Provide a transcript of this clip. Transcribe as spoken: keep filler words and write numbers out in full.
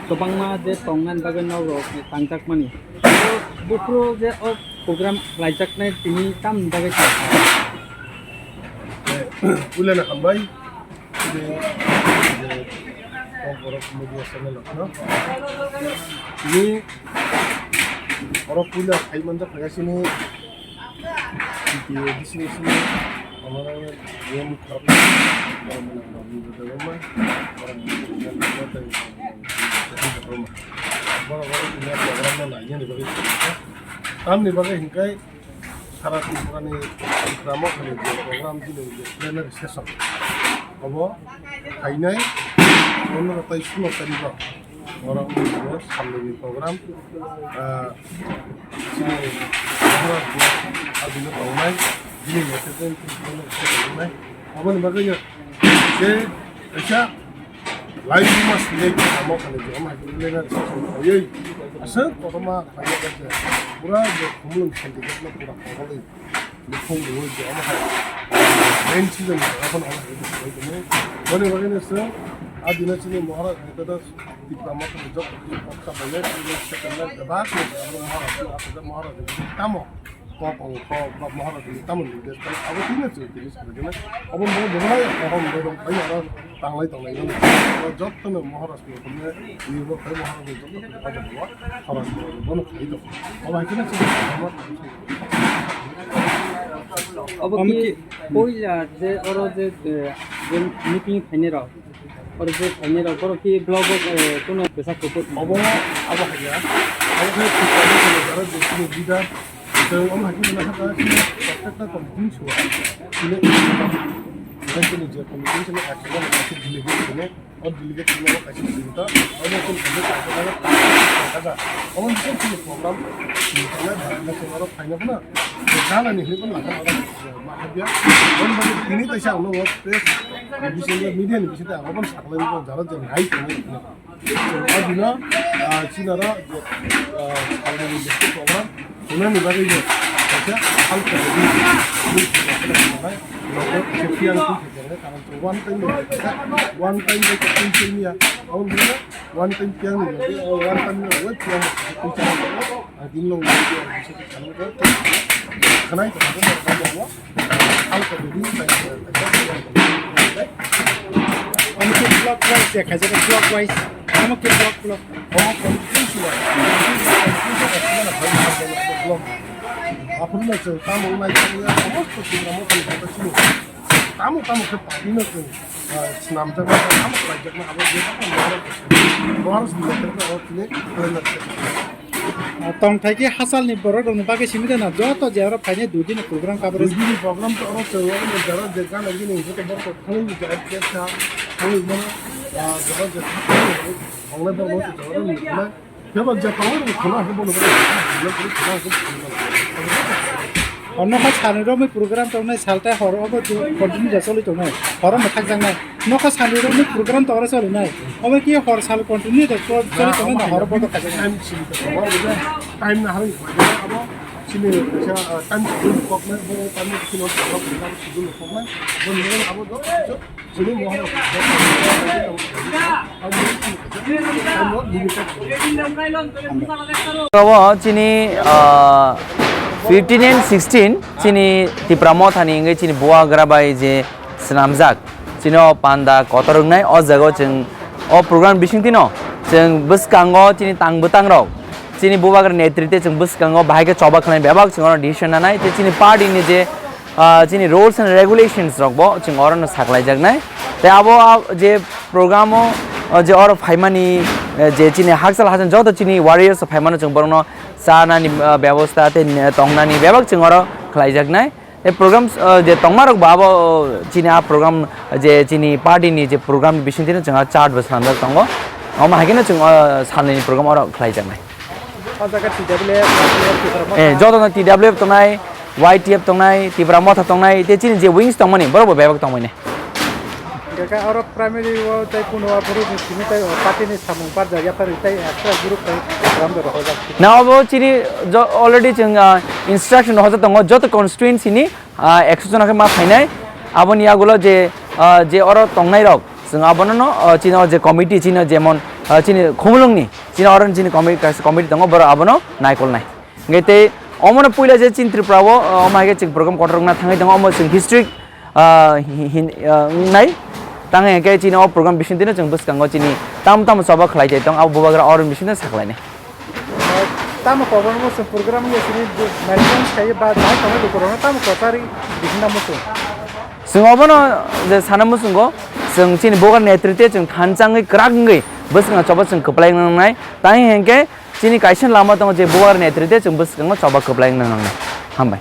Kwbangma je tongnani bagwi nok rok tangjakmani. Buphuru je o program khlaijaknai tini tamni bagwi tongkha? Ulena hambai. Tini je Kokborok media channel rokno. Tini oro puila phai manjak khaga sini. Tini bising bising honorable G M Khorokma, Boromani Debbarma, Boromani Debbarma, Boromani Debbarma. Borok borok tini program no nainani bagwi tongkha. Tamni bagwi hinkai sara Tripura ni Tripura Motha ni je program chini je plenary session obo phainai pondro tai sulo tarikh o. Oro wngwi tongo salnwini program. Ah, chini Maharaj ni adino tongnai, bini netrite tongnai. Aboni bagwi no tei kaisa live mas le amo khani je ama khani le na sa sa oi. Asa kotorma khani ga je pura je khumulwng syndicate no pura pagol oi. Bukhung rwi je omo hai main season aphano omo hai rwi tongmani. Boni bagwi no chwng a dino chini Maharaj ni tata Tipra Motha ni joto kisa kok sa bai le, tini second line kwbak ni abo Maharaj ni asajak Maharaj ni tamo kok ong kok ba Maharaj ni tamo ni des tamo abo tini chwng tini sa rwgwna. Abo bo bo lai kaham bo dong bai aro tanglai tonglai mano. Joto no Maharaj ni khumne ni bo khai Maharaj ni joto kisa kok sa bai le, Maharaj ni bono khai do. Abo hai khe na chwng Obo Omo ki ki? Poila je oro je, eh, je meeting phainai rok, oro je phainai rok, borok ki block o, eh, kuno kwchak kuphur? Obo, abo haiya. Abo khe Tripura ni jara je chini leader, tei omo hai khe mano hakha chini protector committee ni suwa. Chini, chini je committee chini action delegate chini. O delegate chini o kaisa delegate, o bo chini kaisa kaisa kaisa. O bo chini chini program, chini program, chini oro phaina phano, gana ni hinwi phano lama oro ma habya. O bo tini kaisa ang no press, bisingo media ni bisingo ang bo saklai ni jara je nai tongwi. O dino, ah, chini oro, ah, salmani program. Hwnani bagwi no kaisa halka ni logo kaisa phiya twi khaijak nai, karon one time bai kaisa one time bai kaisa twi soi miya. Aboni bagwi one time phiya ni logo, o one time ni logo phiya ni kaisa twi soi miya. Ang tini no video ang bisa khanai ko khanai ko khanai ko. Ang ko dini bai ko. Ang ko clockwise ya, kaisa clockwise. Ang ko clock clock. Aphuru no chwng tamo nai tamo ya, somosto Tipra Motha ni kota chini. Tamo tamo khe party no chwng, ah, swnamjakma, tamo khlaijakma, abo je tamo Maharaj ni letter no oro tini khlai na. Ah, tongthai khe hachal ni borok rok ni bagwi simi de na, joto je oro phainai dui din ni program coverage. Dui din ni program to oro chwng oro jara je gana gini joto borok thangwi jai khe sa thangwi mano, ah, jara je thangwi mano. Tongnai borok no se tongnai rok ni khwnai. Phiya ba je tongnai rok khwna hwnkhe bono bono khwna hwnkhe khwna hwnkhe khwna. Hor nokha sani romwi program tongnai, saltai hor obo continue da choli tongnai, horo mwthakjaknai. Nokha sani romwi program tongra cholinai, obo ki hor sal continue da choli tongnai na horo bodo khajaknai. Time simi tongo, time na harwi abo chini kaisa, ah, time schedule koknai, bo time schedule koknai, bo abo Abo chini, ah, fifteen and sixteen chini Tipra Motha ni wngwi chini bubagra bai je swnamjak, chini o panda kotor wngnai, o jaga o chwng o program bisingtwi no chwng bwskango chini tang bwtang rok, chini bubagra netrite chwng bwskango bahai khe choba khlai bebak chwng oro decision nanai, tei chini party ni je ah, chini rules and regulations rok bo chwng oro no saklaijaknai. Tei abo, ah, je program o, ah, je oro phaimani, eh, je chini hakchal hachal joto chini warriors phaimano chwng borokno chanani, ah, bebosta tei, eh, tongnani bebak chwng oro khlaijaknai. Tei program, ah, je tongma rok bo abo chini a program je chini party ni je program ni bisingtwi no chwng a chart bo swnamjak tongo. Omo hai kheno chwng, ah, salnwini program oro khlaijaknai. O jaga T W F, T W F Tipra Motha. Eh, joto no T W F tongnai, Y T F tongnai, Tipra Motha tongnai, tei chini je wings tongmani, borok bo bebak tongmani. Hingke oro primary o tei kuno aphuru ni simi tei o party ni samung barjak yaphari tei extra group tei program rok hojak. Na obo chini jo-, already chwng, ah, instruction hojak tongo, joto constituency ni, ah, ekso jona khe ma phainai. Aboni yagulo je, ah, je oro tongnai rok, chwng abono no, ah, chini o je committee chini jemon ah, chini Khumulwngni, chini oro chini committee, kaisa committee tongo, borok abono naikolnai. Hingke tei omono puila je chini Tripura o, ah, omo hai khe chwng program kotor wngna thangwi tongo, omo chwng history, ah, hi-, hin-, ah, wngnai. Tang hingke chini o program bisingtwino chwng bwskango chini tamo tamo choba khlai tei tong, abo bubagra oro bisingtwino sakhlainai. Tamo kobormo se program ye sini management kaiye ba dai tamo lukurokno tamo kwchari bisingna muchung. Chwng obono je sana muchungo, chwng chini bubagra netritwe chwng thansa wngwi kwrak wngwi bwskango choba chwng kwplai wngnai. Tang hingke chini kaisa lama tongo je bubagra netritwe chwng bwskango choba kwplai wngna nangnai. Hambai.